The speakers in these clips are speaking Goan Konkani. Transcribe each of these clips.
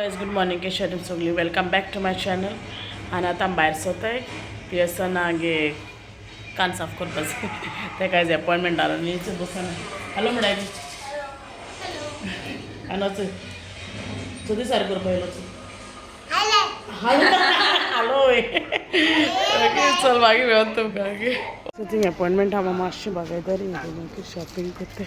गायज, गुड मॉर्निंग, केशे सगळी? Welcome back to my channel. आनी आतां आमी भायर सोताय पियर्सना गे कान साफ करपाचें. तेका आयज एपॉयंटमेंट आसा. न्ही बसना. हॅलो म्हणटाय. आनी वच सुदी सारको करपा येयलो. हॅलो. ओके, चल, मागीर मेळत तुमकां. ओके, सो थिंग अपॉयंटमेंट आहा. मातशें बागायदारी शॉपिंग करते.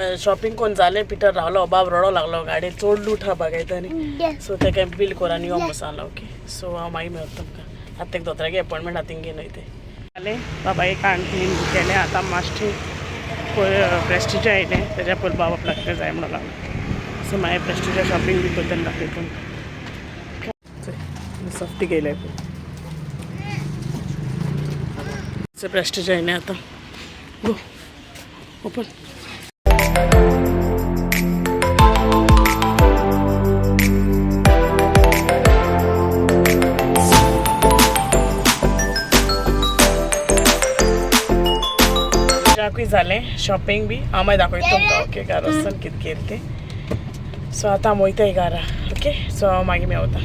अरे, शॉपिंग कोण जालें. पिटर रावलो, बाब रडो लागलो. गाडी चड लूट हा बागायतानी. सो तेका बील कर आनी यो म्हणून सांगलां. ओके, सो हांव मागीर मेळटा तुमकां. आतां तेका दोतोरागे अपॉयंटमेंट आहा, थिंग घेवन वयता. जालें, बाबागे कान क्लीन केलें. आतां मातशें प्रेस्टिजा येयलें. तेज्या पयलीं बाबा आपल्याक कितें जाय म्हणून लागलो. सो मागीर प्रेस्टिजा शॉपिंग बी करतना दाखयता तुमकां. सॉफ्टी गेले. सो प्रेस्टिजा येयलें आतां. Go open. जालें शॉपिंग बी. हांव मागीर दाखयता तुमकां. ओके, घरा वचून कितें केलें तें. सो आतां आमी वयताय घरा. ओके, सो हांव मागीर मेवता.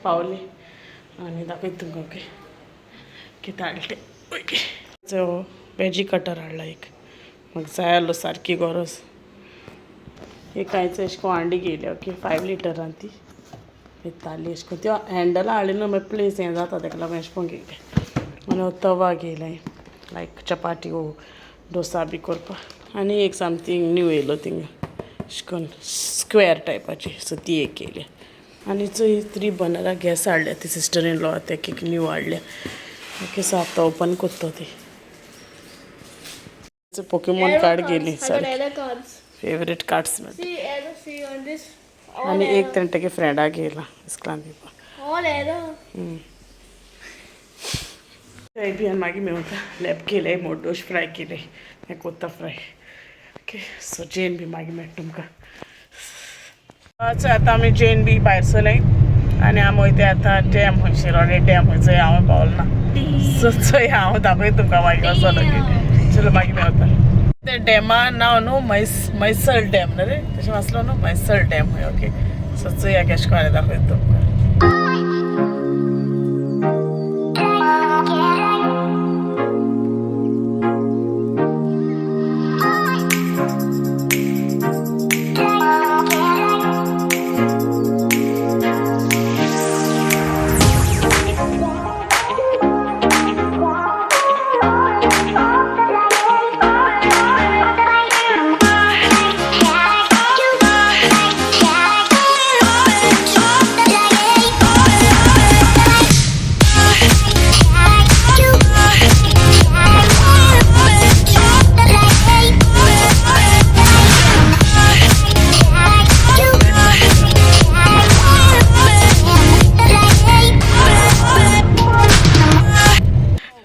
पावली आनी दाखयता तुमकां. ओके, कितें हाडलें तें. ओके, सो वेजी कटर हाडला एक. म्हाका जाय आहलो सारकी गरज. एक कांयच एशें कोन्न हांडी घेयल्या. ओके, 5 लिटरान ती येताली. एशें कोन्न त्यो हँडलां हाडली न्हू, मागीर प्लेस हें जाता. तेका लागून एशें कोन्न घेयलें. आनी हो तवा घेयला, लायक चपाटी वो डोसा बी करपाक. आनी एक समथींग न्यू येयलो थिंगा, अशें कोन्न स्क्वेर टायपाची. सो ती एक येयल्या. आनी चोय, थ्री बर्नरां गॅस हाडल्या. ती सिस्टर इन लॉ तेका एक न्यू हाडल्या. ओके, सो आतां ओपन करता ती. पोकेमॉन कार्ड गेली. सारकी फेवरेट कार्ड्स मेळटा. आनी एक तेणें तेगे फ्रेंडाक घेयला इस्कलान दिवपाक. बी. आनी मागीर मेवता. लेप केले, मोडोश फ्राय केले, हें कोत्ता फ्राय. ओके, सो जेन बी मागीर मेळटा तुमकां. चोय, आतां आमी जेन बी भायर सरले आनी आमी वयता आतां डॅम. खंय शिरोडे डॅम खंयचो हांव पावल ना. सो चोय, हांव दाखयता तुमकां मागीर वचोन. ओके, चलो, मागीर मेवता. ते डॅमा नांव न्हू मैसल डॅम न्हू रे? तशें आसलो न्हू, मैसल डॅम खंय. ओके, सो चोया केशें कोन्न, दाखयता तुमकां.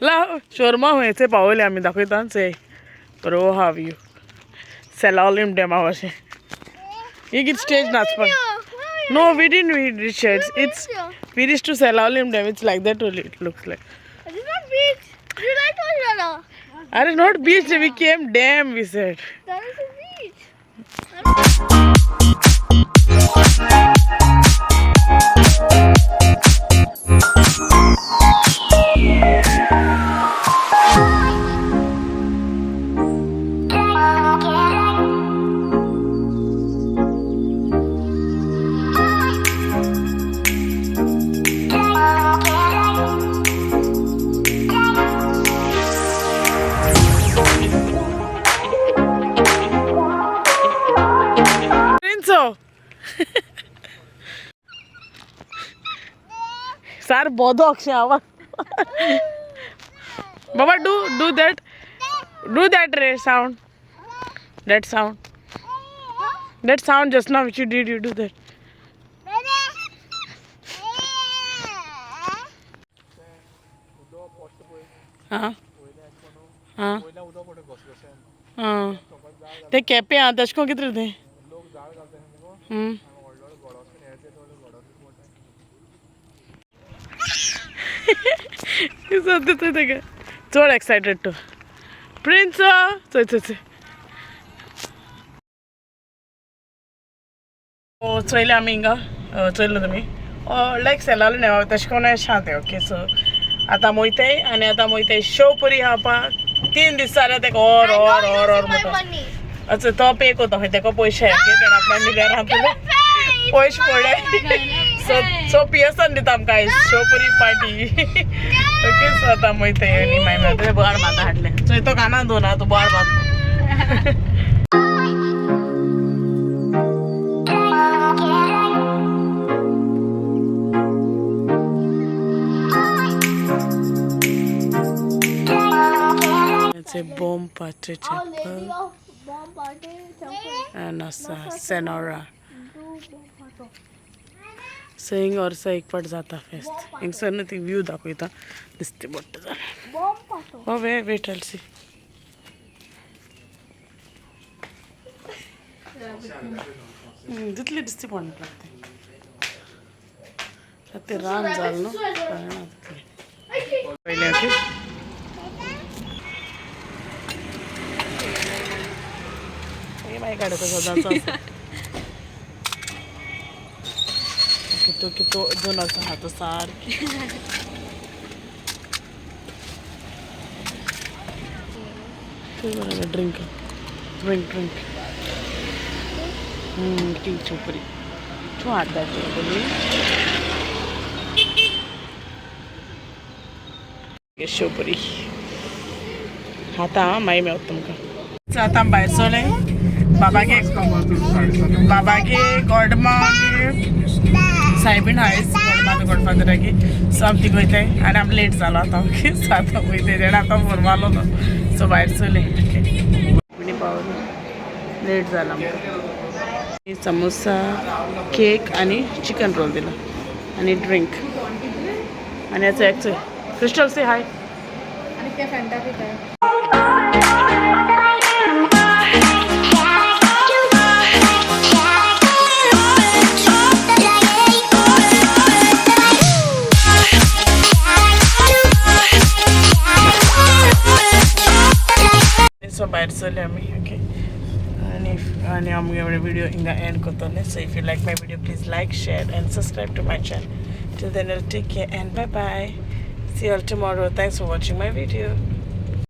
ला शोरमा खंयचे पावले आमी, दाखयता. चोय, बरो हा व्यू सेलावलीम डॅमा भाशेन. ही कितें स्टेज नाचपाक? No, we didn't, we reach it. It's we reached to Selaulim Dam. It's like that only. It looks like. It's not beach. You like Oshana? Arey, not beach. We came dam. We said. That is a beach. सार बोदो अक्षय आवाज. बाबा do do that, do that रे sound, that sound, that sound just now which you did, you do that. हां हां हां ते केपे आं तशें करून कितें रे तें. सद्या थंय तेका चड एक्सायटेड तूं प्रिन्स. चोय चोय चोय चोयलें आमी हिंगा चोयलें तुमी लायक सेलालो न्ही तशें करून शांत. ओके सो आतां वयताय आनी आतां वयताय शेवपुरी खावपाक. 3 दीस जाले तेका और और और और म्हणटा. अच्छा तो पे कोता खंय तेका पयशे तेणें आपल्या मिल्यार हातले पयशे पडले. सो सो पियसन दिता आमकां आयज शेवपुरी पार्टी. ओके सो आतां वयताय आनी मागीर मेळटा. बोवाळ भात हाडलें चोय तो काना दोन आहा तूं बोवाळ भात. It's a bomb party chapel and Senora. So हिंग वर्सा एक पाट जाता फेस्त. हिंगसर न्हू ती व्यू दाखयता दिसते मोठें जालें. हो वे वेट आल सी. तितले दिसते पडटा तें ते रान जालें न्हू कळना तितलें पयलें. ओके मागीर काडटा सदांच. ओके तो कितो 2 वर्सां खाता सारकी. ड्रिंक ड्रिंक ड्रिंक टी चोपरी तूं हाडटा चोपरी शेवपुरी खाता मागीर मेवता तुमकां. आतां भायर सरले बाबागे बाबागे गॉडमागे सायबीण आयज गॉडमादर गॉडफादरागे. सो आमी थिंग वयताय आनी आमी लेट जालो आतां. ओके सो आतां वयताय तेणें आतां फोन मारलो तो. सो भायर सरले. ओके पावले लेट जाला आमकां. समोसा केक आनी चिकन रोल दिला आनी ड्रिंक आनी याचो एकचो क्रिस्टल से हाय. सो भायर सरले आमी. ओके आनी आनी आमगे व्हिडिओ हिंगा एंड करतले. So if you like my video please like share and subscribe to my channel. Till then take care and bye bye. See you all tomorrow. Thanks for watching my video.